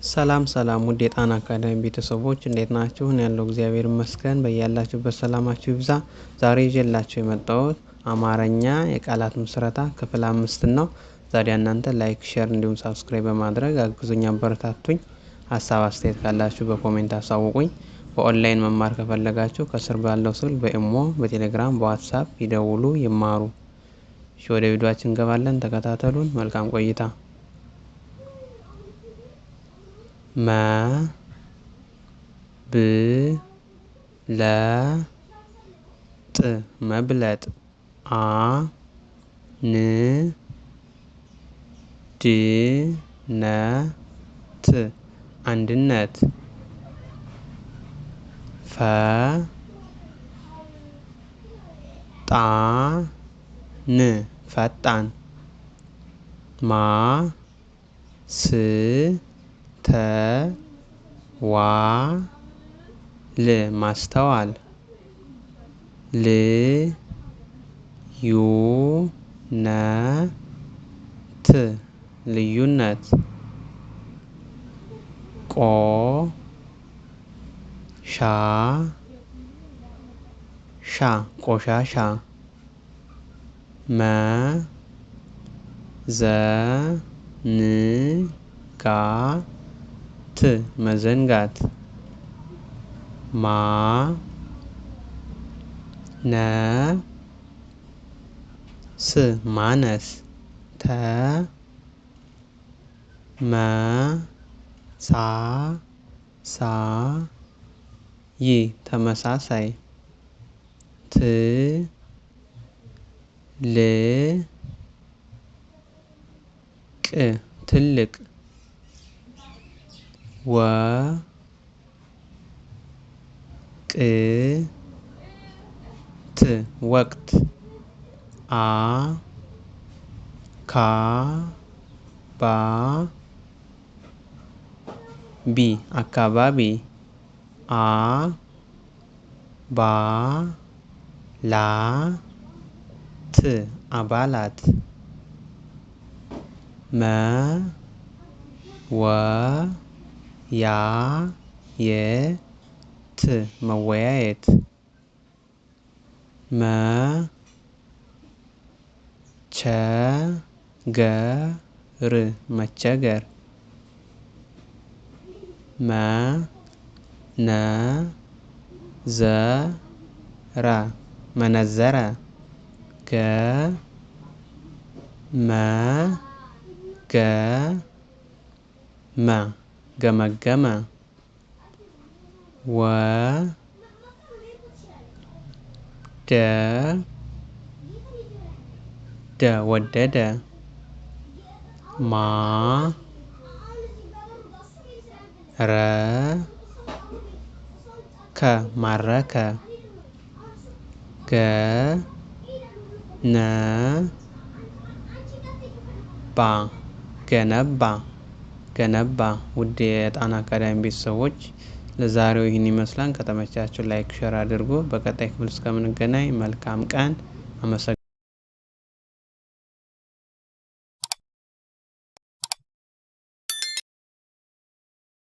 ሰላም ሰላም ውድ የጣና አካዳሚ ቤተሰቦች፣ እንዴት ናችሁ? እኔ ያለው እግዚአብሔር ይመስገን። በያላችሁበት ሰላማችሁ ይብዛ። ዛሬ ይዤላችሁ የመጣሁት አማርኛ የቃላት ምስረታ ክፍል 5 ነው። ዛሬ እናንተ like፣ share እንዲሁም subscribe በማድረግ አግዙኝ፣ አበረታቱኝ። ሀሳብ አስተያየት ካላችሁ በ comment አሳውቁኝ። በኦንላይን መማር ከፈለጋችሁ ከስር ባለው ስልክ በኢሞ፣ በቴሌግራም፣ በዋትሳፕ ይደውሉ፣ ይማሩ። እሺ፣ ወደ ቪዲዮአችን እንገባለን። ተከታተሉን። መልካም ቆይታ። መ ብ ለ ጥ መብለጥ፣ አ ን ድ ነ ት አንድነት፣ ፈ ጣ ን ፈጣን፣ ማ ስ ተ ዋ ል ማስተዋል፣ ል ዩ ነ ት ልዩነት፣ ቆ ሻ ሻ ቆሻሻ፣ መ ዘ ን ጋ ት መዘንጋት፣ ማ ነ ስ ማነስ፣ ተ መ ሳ ሳ ይ ተመሳሳይ፣ ት ል ቅ ትልቅ፣ ወ ቅ ት ወቅት፣ አ ካ ባ ቢ አካባቢ፣ አ ባ ላ ት አባላት፣ መ ወ ያ የ ት መወያየት፣ መ ቸ ገ ር መቸገር፣ መ ነ ዘ ረ መነዘረ፣ ገ መ ገ መ ገመገመ፣ ወ ደ ደ ወደደ፣ ማ ረ ከ ማረከ፣ ገ ነ ባ ገነባ ገነባ። ውድ የጣና አካዳሚ ቤተሰቦች፣ ለዛሬው ይህን ይመስላል። ከተመቻችሁ like፣ share አድርጉ። በቀጣይ ክፍል እስከምንገናኝ መልካም ቀን። አመሰግናለሁ።